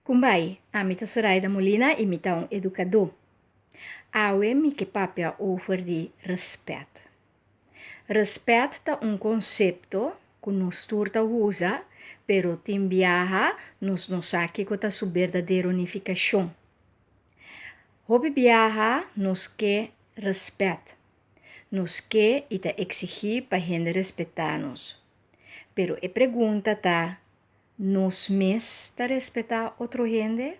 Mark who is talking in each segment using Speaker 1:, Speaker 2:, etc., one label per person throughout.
Speaker 1: Kumbai, ami ta Soraida Molina i mi ta un edukadó. Awe mi ke papia over di rèspèt. Rèspèt ta un konsepto ku nos tur ta usa, pero tin biaha nos no sa kiko ta su berdadero nifikashon. Hopi biaha nos ke rèspèt. Nos ke i ta eksigí pa hende respetá nos. Pero e pregunta ta, Nos mes ta respetá otro hende?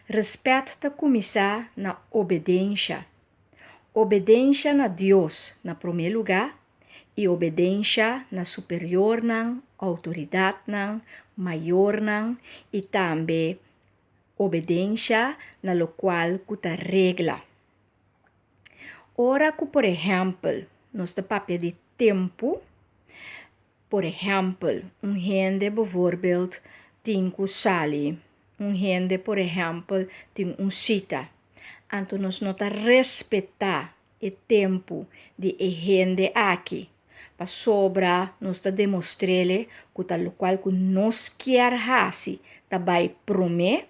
Speaker 1: Respèt ta kuminsá na obedensha. Obedensha na Dios na promé lugá i obedensha na superiornan, outoridatnan, mayornan i tambe obedensha na lokual ku ta regla. Ora ku por ehèmpel nos ta papia di tempu, Por ehèmpel, un hende bijvoorbeeld tin ku sali, un hende por ehèmpel tin un sita. Anto nos no ta respetá e tempu di e hende aki, pasobra nos ta demostr'ele ku ta lokual ku nos kier hasi ta bai promé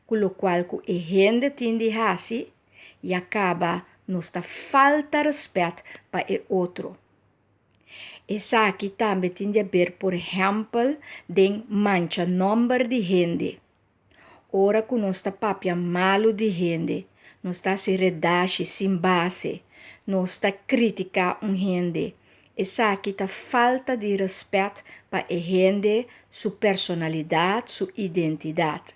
Speaker 1: ku lokual ku e hende tin di hasi, ya kaba nos ta falta rèspèt pa e otro. Esaki tambe tin di haber por ehèmpel den mancha nòmber di hende. Ora ku nos ta papia malu di hende, nos ta hasi redashi sin base, nos ta kritiká un hende, esaki ta falta di rèspèt pa e hende su personalidat, su identidat.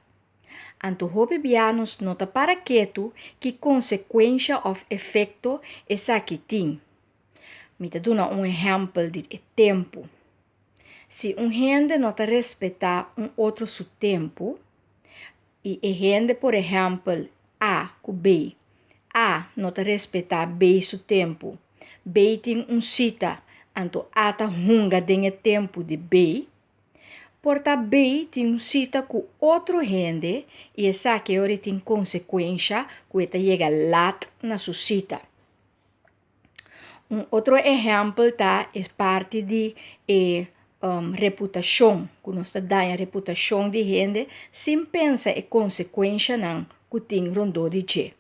Speaker 1: Anto hopi bia nos no ta para ketu ki konsekuensha òf efekto esaki tin. Mi ta duna un ehèmpel di e tempu. Si un hende no ta respetá un otro su tempu, i e hende por ehèmpel A ku B, A no ta respetá B su tempu, B tin un sita, anto A ta hunga den e tempu di B, por ta B tin un sita ku otro hende i esaki ora e tin konsekuensha ku e ta yega lat na su sita. Un otro ehèmpel ta e parti di e reputashon, ku nos ta daña reputashon di hende sin pensa e konsekuenshanan ku tin rondó di dje.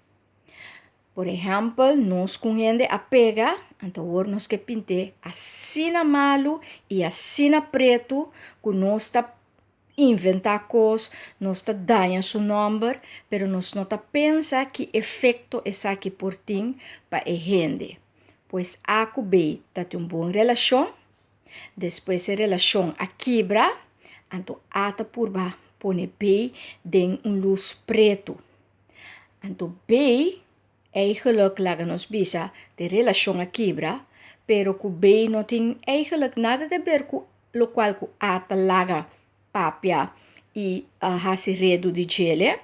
Speaker 1: Por ehèmpel, nos ku un hende a pega, anto awor nos ke pint'é asina malu i asina pretu ku nos ta inventá kos, nos ta daña su nòmber, pero nos no ta pensa ki efekto esaki por tin pa e hende. Pues A ku B ta tin un bon relashon, despues e relashon a kibra, anto A ta purba pone B den un lus pretu. Anto B Eigenlijk laga nos bisa de relashon a kibra, pero ku B no tin eigenlijk nada de ber ku lokual ku A ta laga papia i hasi redu di djele.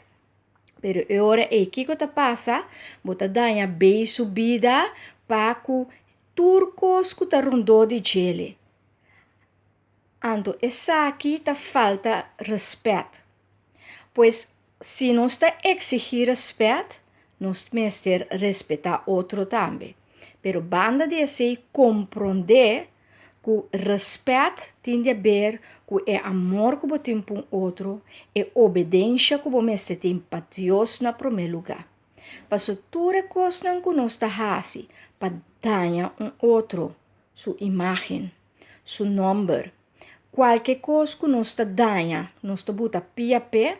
Speaker 1: Pero e ora ei kiko ta pasa? Bo ta daña B su bida pa ku tur kos ku ta rondó di djele. Anto esaki ta falta respet. Pues si nos ta exigi respet, nos mester respeta otro tambe. Pero banda di esey compronde cu respet tin di haber cu e amor cu bo tin pa un otro, e obedencia cu bo mester tin pa Dios na prome luga. Paso tur e cosnan cu nos ta haci pa daña un otro su imagen, su nòmber. Kualke kos ku nos ta daña, nos ta buta pia p'e,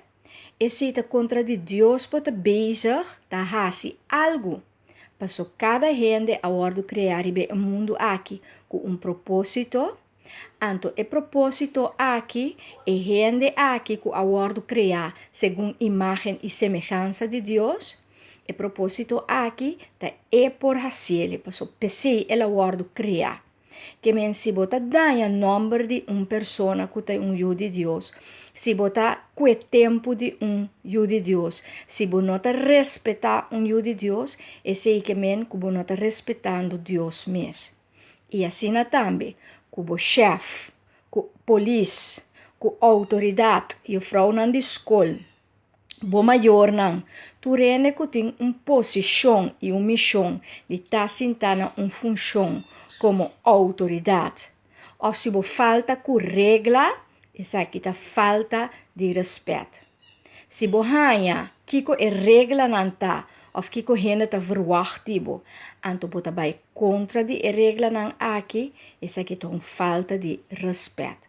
Speaker 1: esei ta kontra di Dios bo ta bezig ta hasi algu. Paso kada hende a wòrdu kreá riba e mundu aki ku un propósito, anto e propósito aki, e hende aki ku a wòrdu kreá segun imágen i semehansa di Dios, e propósito aki ta e por hasiel, paso p'esei el a wòrdu kreá. Ke men si bo ta daña nòmber di un persona ku ta un yu di Dios, si bo ta kue tempu di un yu di Dios, si bo no ta respetá un yu di Dios, esei ke men ku bo no ta respetando Dios mes. I asina tambe ku bo shèf, ku polis, ku outoridat, yufrounan di skol, Bo mayornan, tur hende ku tin un posishon i un mishon di ta sintá na un funshon komo outoridat, òf si bo falta ku regla, esaki ta falta di rèspèt. Si bo haña kiko e reglanan ta òf kiko hende ta verwagt di bo, anto bo ta bai kontra di e reglanan aki, esaki ta un falta di rèspèt.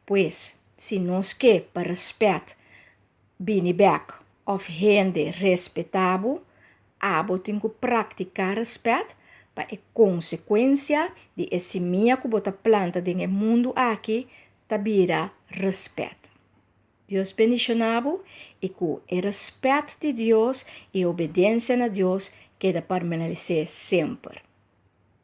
Speaker 1: Pues, si nos ke pa rèspèt bini bèk òf hende respetá bo, abo tin ku praktiká rèspèt pa e konsekuensia di e simia ku bo ta planta den e mundu aki ta bira rèspèt. Dios bendishoná bo i ku e rèspèt di Dios i obedensia na Dios keda permanesé semper.